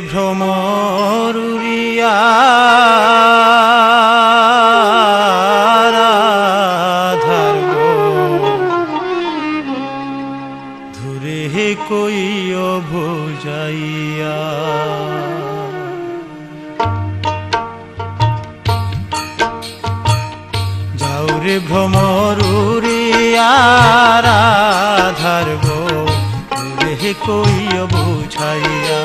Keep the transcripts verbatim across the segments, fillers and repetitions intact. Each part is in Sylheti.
ভ্রমর উড়িয়া রাধার গো, ধুরে কইও বুঝাইয়া। যাও রে ভ্রমর উড়িয়া রাধার গো, ধুরে কইও বুঝাইয়া।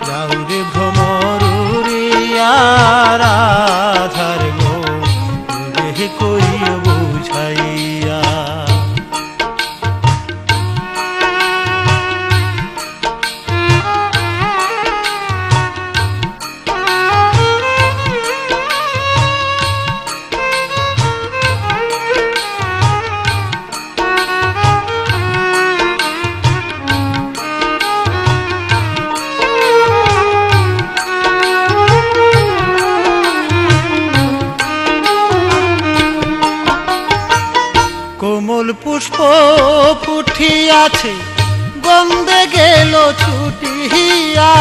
যাও রে ভ্রমর উড়িয়া রাধার গো, ধুরে কইও বুঝাইয়া। কোমল পুষ্প ফুটিয়াছে, গন্ধে গেল ছুটিয়া।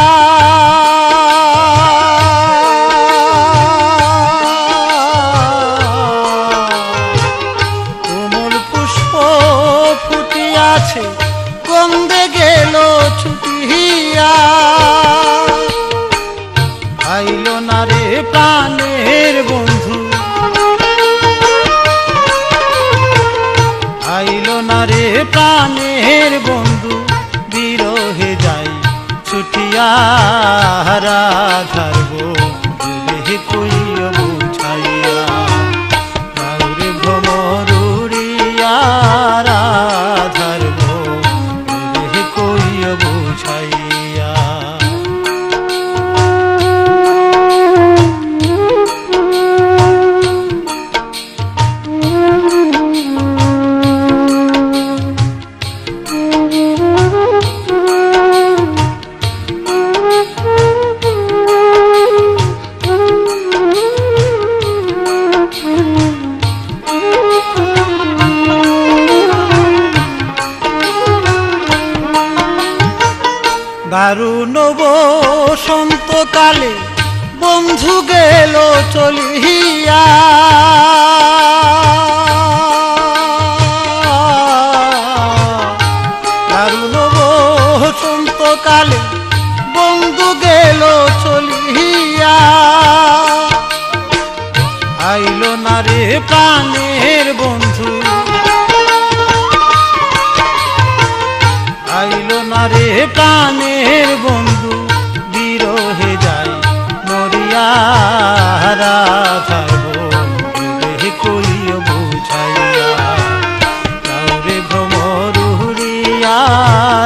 কোমল পুষ্প ফুটিয়াছে, গন্ধে গেল ছুটিয়া। আইলো না রে প্রাণের বন্ধু, আইলো না রে প্রাণের বন্ধু, বিরহে যাই ছুটিয়া রাধার গো, ধুরে কইও বুঝাইয়া। যাও রে ভ্রমর উড়িয়া রাধার গো, ধুরে কইও বুঝাইয়া। দারুণ বসন্তকালে বন্ধু গেল চলিয়া। দারুণ বসন্তকালে বন্ধু গেল চলিয়া। আইলো না রে প্রাণের বন্ধু, আইলো না রে প্রাণের বন্ধু, বিরহে যাই মরিয়া রাধার গো, ধুরে কইও বুঝাইয়া। যাও রে ভ্রমর উড়িয়া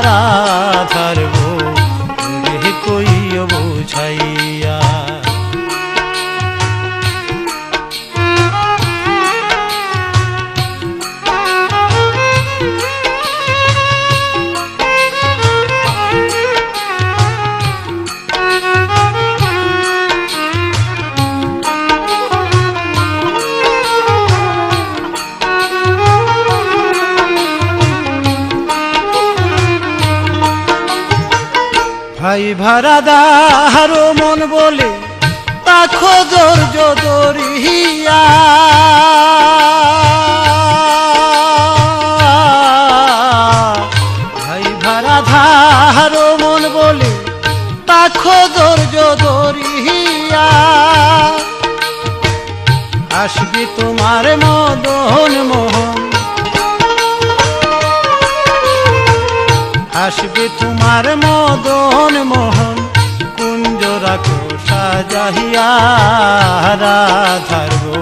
রাধার গো, ধুরে কইও বুঝাইয়া। ভাই ভাড়াদার মন বলে, তাকো ধৈর্য ধরিয়া। ভাই ভাড়াদার মন বলে, তাকো ধৈর্য ধরিয়া। আসবে তোমার মদন মোহন, আসবে তোমার মদন মোহন, কুঞ্জ রাখো সাজাইয়া। রাধার গো,